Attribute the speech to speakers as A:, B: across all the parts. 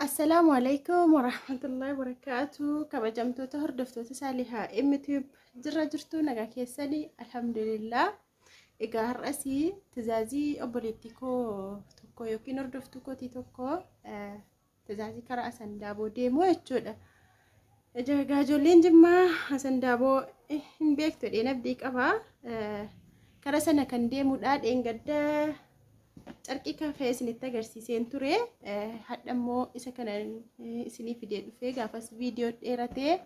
A: Assalaamu alaikum warahmatullahi wabarakaatu. Kabajamtoota hordoftoota Saalihaa MTube, jirra jirtu? Nagaa keessanii? Alhamdulillah. Egaa har'asii tizaazii obboleettii koo tokko yookiin hordoftuu kootii tokko, tizaazii karaa Asandaaboo deemu jechuudha. Egaa ijoolleen Jimmaa Asandaaboo hin beektu jedheen abdii qaba. Karaa sana kan deemudha. Dheengadda carqii kafee isinitti agarsiiseen ture. Hadha immoo isa kana isinii fidee dhufee gaafas viidiyoo dheeratee.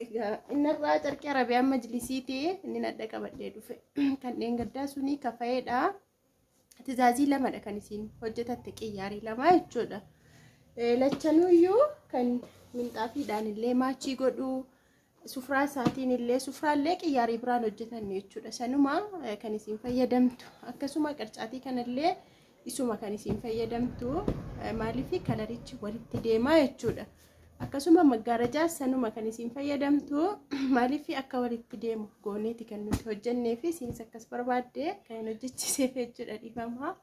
A: Egaa inni irraa carqii Arabiyaa Majlisiiti inni nadha qabadhee dhufe. Kan dheengaddaa suni kafa'eedha. Tizaazii lamadha kan isin hojjetatte, qiyyaarii lama jechuudha. Lachanuyyuu kan minxaafiidhaan illee maachii godhuu, sufraa isaatiin illee, sufraallee qiyyaarii biraan hojjetanne jechuudha. Sanuma kan isin fayyadamtu. Akkasuma qarcaatii kanallee isuma kan isin fayyadamtu, maaliif kalarichi walitti deemaa jechuudha. Akkasuma maggaarajaa sanuma kan isin fayyadamtu, maaliif akka walitti deemu gooneeti kan nuti hojjennee fi isinis akkas barbaadde kan hin hojjechiiseef jechuudha, dhiifama.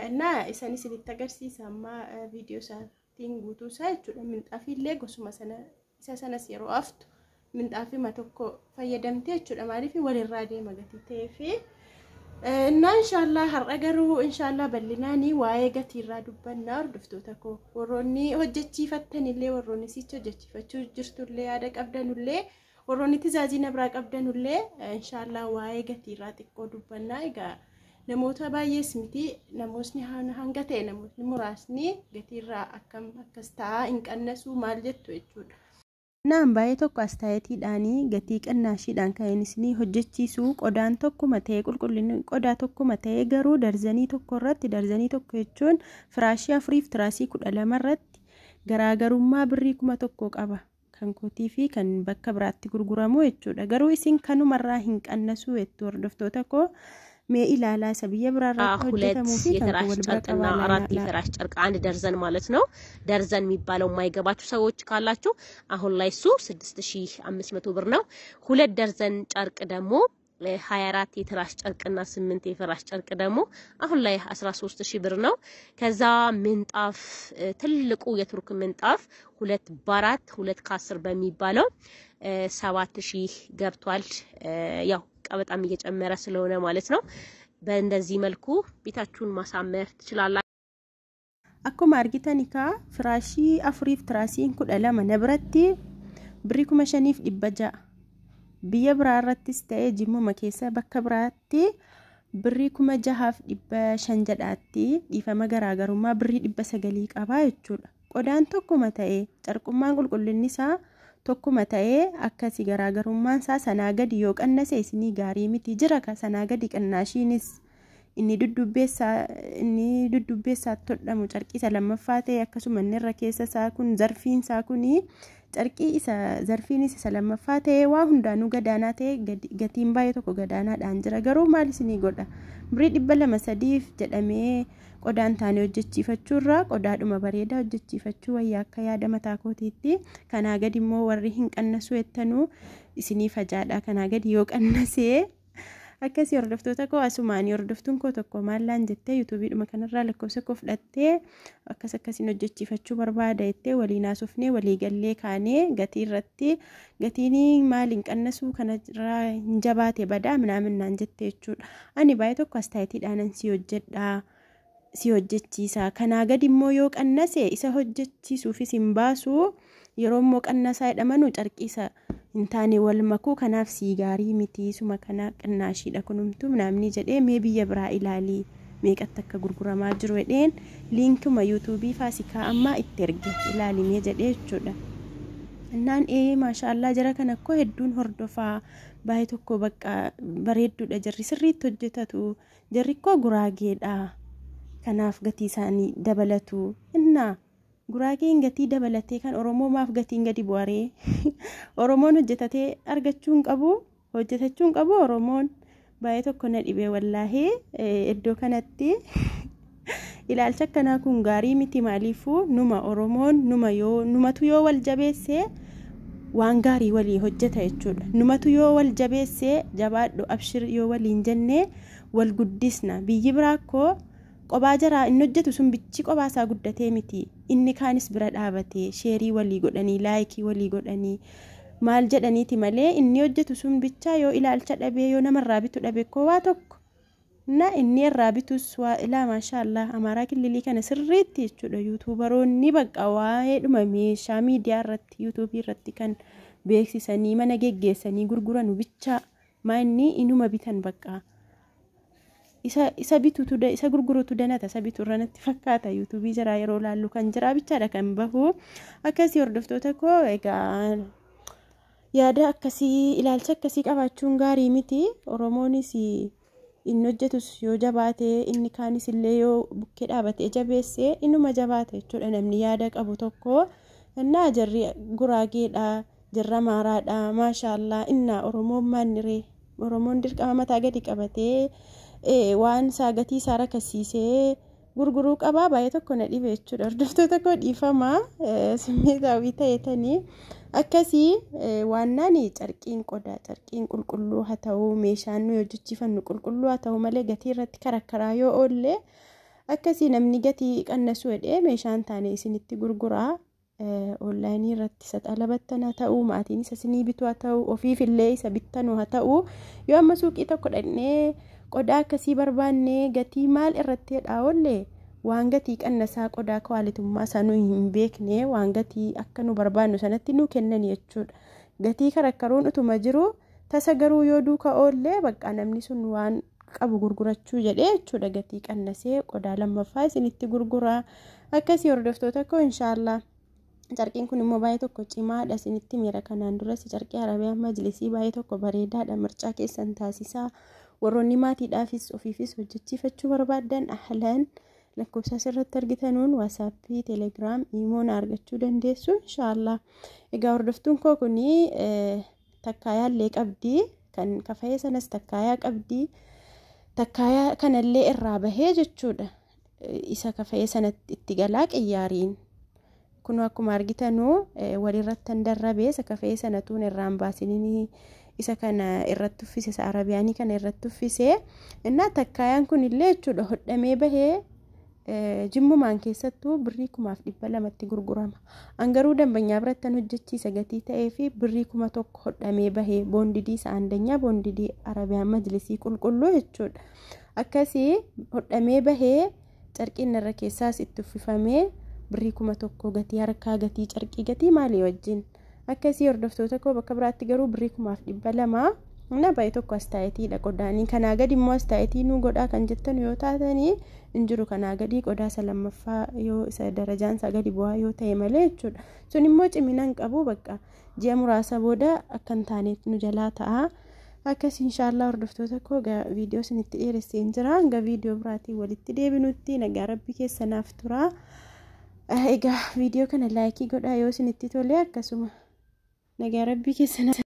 A: Innaa isan isinitti agarsiisa amma viidiyoo isaatiin guutuu isaa jechuudha. Minxaafiillee gosuma sana, isa sanas yeroo aftu minxaafima tokko fayyadamte jechuudha. Maaliif walirraa deema gatii ta'ee fi. Innaa inshaallah har'a garuu inshaallah bal'inaanii waa'ee gatiirraa dubbannaa, hordoftoota koo. Warroonni hojjechiifattanillee, warroonni sichi hojjechiifachuu jirtullee, yaada qabdanullee, warroonni tizaazii na biraa qabdanullee, inshaallah waa'ee gatiirraa xiqqoo dubbannaa. Egaa namoota baay'ees miti, namootni hanga ta'e, namootni muraasni gatiirraa akkam akkas ta'a, hin qannasuu, maal jettu jechuudha. Naan baay'ee tokko astaayetiidhaanii gatii qannaashiidhaan kan isinii hojjechiisu, qodaan tokkuma ta'ee, qulqullinni qodaa tokkuma ta'ee, garuu darzanii tokko irratti, darzanii tokko jechuun firaashii afuriif tiraasii 12 irratti garaagarummaa birrii 1000 qaba. Kan kootii fi kan bakka biraatti gurguramu jechuudha. Garuu isin kanumarraa hin qannasuu jettu, hordoftoota koo. Mee ilaalaa, isa biyya biraarratti
B: ሁለት
A: hojjetamuu fi kan
B: የትራስ
A: koo wal bira
B: ጨርቅና
A: qabaa
B: አራት
A: ilaalaa.
B: የፍራሽ ጨርቅ አንድ ደርዘን ማለት ነው። ደርዘን የሚባለው የማይገባችሁ ሰዎች ካላችሁ አሁን ላይ እሱ 6500 ብር ነው። ሁለት ደርዘን ጨርቅ ደግሞ 24 የትራስ ጨርቅና 8 የፍራሽ ጨርቅ ደግሞ አሁን ላይ 13000 ብር ነው። ከዛ ምንጣፍ፣ ትልቁ የቱርክ ምንጣፍ ሁለት በአራት፣ ሁለት ከአስር በሚባለው 7000 ገብቷል። ያው በጣም እየጨመረ ስለሆነ ማለት ነው። በእንደዚህ መልኩ ቤታችሁን ማሳመር ትችላላችሁ።
A: Akkuma argitan kaa firaashii afuriif tiraasiin 12 na biratti birrii 5600. Biyya biraa irrattis ta'ee Jimmuma keessa bakka biraatti birrii 6500 jedhaatti, dhiifama, garaagarummaa birrii 900 qabaa jechuudha. Qodaan tokkuma ta'ee, carqummaan qulqullinni isaa tokkuma ta'ee, akkasi garaagarummaan isaa sanaa gadi yoo qannase isinii gaarii miti. Jira ka sanaa gadi qannaashiinis, inni duddubbeessaatti hodhamu carqii isa lammaffaa ta'e, akkasuma inni irra keessa isaa kun zarfiin isaa kuni carqii isa zarfiinis isa lammaffaa ta'e, waa hundaanuu gadaanaa ta'e, gatiin baay'ee tokko gadaanaadhaan jira. Garuu maal isinii godha, birrii 200 sadiif jedhamee qodaan taane hojjechiifachuurraa qodaadhuma bareedaa hojjechiifachuu wayyaa akka yaada mataa kootiitti. Kanaa gadi immoo warri hin qannasuu jettanuu isinii fajaadha kanaa gadi yoo qannasee akkasii. Hordoftoota koo, asumaanii hordoftuun koo tokko maallaan jettee, yuutuubiidhuma kanarraa lakkoofsa koo fudhattee, akkas akkasiin hojjechiifachuu barbaada jettee, waliin haasofnee walii gallee kaanee gatii irratti gatiin maaliin qannasuu kanarraa hin jabaate badaa minaamin naan jette jechuudha. Ani baay'ee tokko astaayitiidhaanan si hojjedhaa, si hojjechiisa. Kanaa gadi immoo yoo qannase isa hojjechiisuufis hin baasu, yeroo immoo qannasaa jedhamanu carqii isa hin taane wal makuu, kanaaf sii gaarii miti, suma kana qinnaashiidha kunumtuu namni jedhee, mee biyya biraa ilaalii meeqatti akka gurguramaa jiru jedheen, liinkuma yuutuubii faasikaa ammaa itti erge, ilaalimee jedhee jechuudha. Innaan ee maashaallah, jara kana akkoo hedduun hordofaa, baay'ee tokko bakka bareedduudha, jarri sirriitti hojjetatu, jarri koo Guraageedha. Kanaaf gatii isaanii dabalatu. Innaa Guraageen gatii dabalatee kan Oromoo maaf gatiin gadi bu'aree? Oromoon hojjetatee argachuu hin qabu, hojjetachuu hin qabu Oromoon. Baay'ee tokko na dhibee wallaahee iddoo kanatti. Ilaalcha akkanaa kun gaarii miti. Maaliifuu numa Oromoon numa yoo numatu yoo wal jabeessee waan gaarii walii hojjeta jechuudha. Numatu yoo wal jabeessee, jabaadhu, abshir yoo waliin jennee wal guddisna. Biyyi biraa akkoo Qobaa jaraa inni hojjetu sun bichi qobaa isaa guddatee miti. Inni kaanis bira dhaabatee sheerii walii godhanii laayikii walii godhanii maal jedhaniiti malee inni hojjetu sun bichaa yoo ilaalcha dhabee yoo namarraa bitu dhabe koo waa tokko. Na inni irraa bitus waa ilaa maashaallah Amaaraa Kililii kana sirriitti jechuudha. Yuutuubaroonni bakka waa'eedhuma meeshaa miidiyaa irratti yuutuubii irratti kan beeksisanii mana geggeessanii gurguranu bichaa maa inni inuma bitan bakka. Isa bitutu isa gurgurutu danata isa bitu irra natti fakkaata yuutuubii jiraa yeroo laallu kan jiraa bichaadha kan bahu. Akkasii hordoftoota koo egaa yaada akkasii ilaalcha akkasii qabaachuun gaarii miti. Oromoonis inni hojjetus yoo jabaate inni kaanis illee yoo bukkee dhaabatee jabeesse inuma jabaate jechuudha namni yaada qabu tokko. Innaa jarri Guraageedha, jarri Amaaraadha, maashaallah innaa Oromoon maanniree Oromoon dirqama mataa gadi qabatee waan isaa gatii isaa rakasiisee gurguruu qabaa baay'ee tokko na dhibe jechuudha. Hordoftoota koo dhiifamaa simmeetaawii ta'etanii akkasii waannaan carqiin qodaa carqiin qulqulluu haa ta'u meeshaan nuyi hojjechiifannu qulqulluu haa ta'u malee gatii irratti karakkaraa yoo oolle akkasii namni gatii qannasu jedhee meeshaan taane isinitti gurguraa. Onlaayinii irratti isa xalabattan haa ta'u maatiin isa isinii bitu haa ta'u ofiif illee isa bittanu haa ta'u yoo amma suuqii tokko dhaqnee qodaa akkasii barbaanne gatii maal irratti jedhaa oolle waan gatii qannasaa qodaa kwaalitummaa isaa nu hin beekne waan gatii akka nu barbaannu sanatti nu kennan jechuudha. Gatii karakkaruun utuma jiru tasa garuu yoo duuka oolle bakka namni sun waan qabu gurgurachuu jedhee jechuudha gatii qannasee qodaa lammaffaa isinitti gurguraa. Akkasii hordoftoota koo inshaallah. Carqiin kun immoo baay'ee tokko cimaadha isinitti miira kanaan duras carqii Arabiyaa Majlisii baay'ee tokko bareedaadha mircaa keessan taasisaa. Warroonni maatiidhaafis ofiifis hojjechiifachuu barbaaddan ahlan lakkoofsa asirratti argitanuun waasaappii, teelegiraam, iimoon argachuu dandeessu inshaallah. Egaa hordoftuun koo kuni takkaayaa qabdi kan kafayee sanas takkaayaa qabdi takkaayaa kanallee irraa bahee jechuudha. Isa kafayee sanatti itti galaa qiyyaariin. Kun akkuma argitanuu walirratti kan darrabe isa kafee sanatuun irraan baasinii isa kana irratti uffise isa Arabiyaanii kana irratti uffise. Innaa takkaayaan kun illee jechuudha hodhamee bahee jimmumaan keessattuu birrii 1200 gurgurama. An garuu dambanyaa biratti kan hojjechiisa gatii ta'ee fi birrii 1000 hodhamee bahee boondidii isa andanyaa boondidii Arabiyaan Majlisii qulqulluu jechuudha. Akkasii hodhamee bahee carqiin irra keessaas itti uffifamee birrii 1000 gatii harkaa gatii carqii gatii maalii wajjin. Akkasii hordoftoota koo bakka biraatti garuu birrii 1200 na baay'ee tokko astaayitiidha qodaanii kanaa gadi immoo astaayitii nuu godhaa kan jettan yoo taatanii hin jiru kanaa gadi qodaa isa lammaffaa yoo isa darajaan isaa gadi bu'aa yoo ta'e malee jechuudha. Sun immoo cimina hin qabu bakka ji'a muraasa booda akka hin taaneef nu jalaa ta'a. Akkasii inshaallah hordoftoota koo viidiyoo isinitti dheeressee hin jira hanga viidiyoo biraatiin walitti deebinutti nagaa rabbi keessanaaf tura. Egaa viidiyoo kana laayikii godhaa yoo isinitti tole akkasuma nagaa rabbii keessanaaf.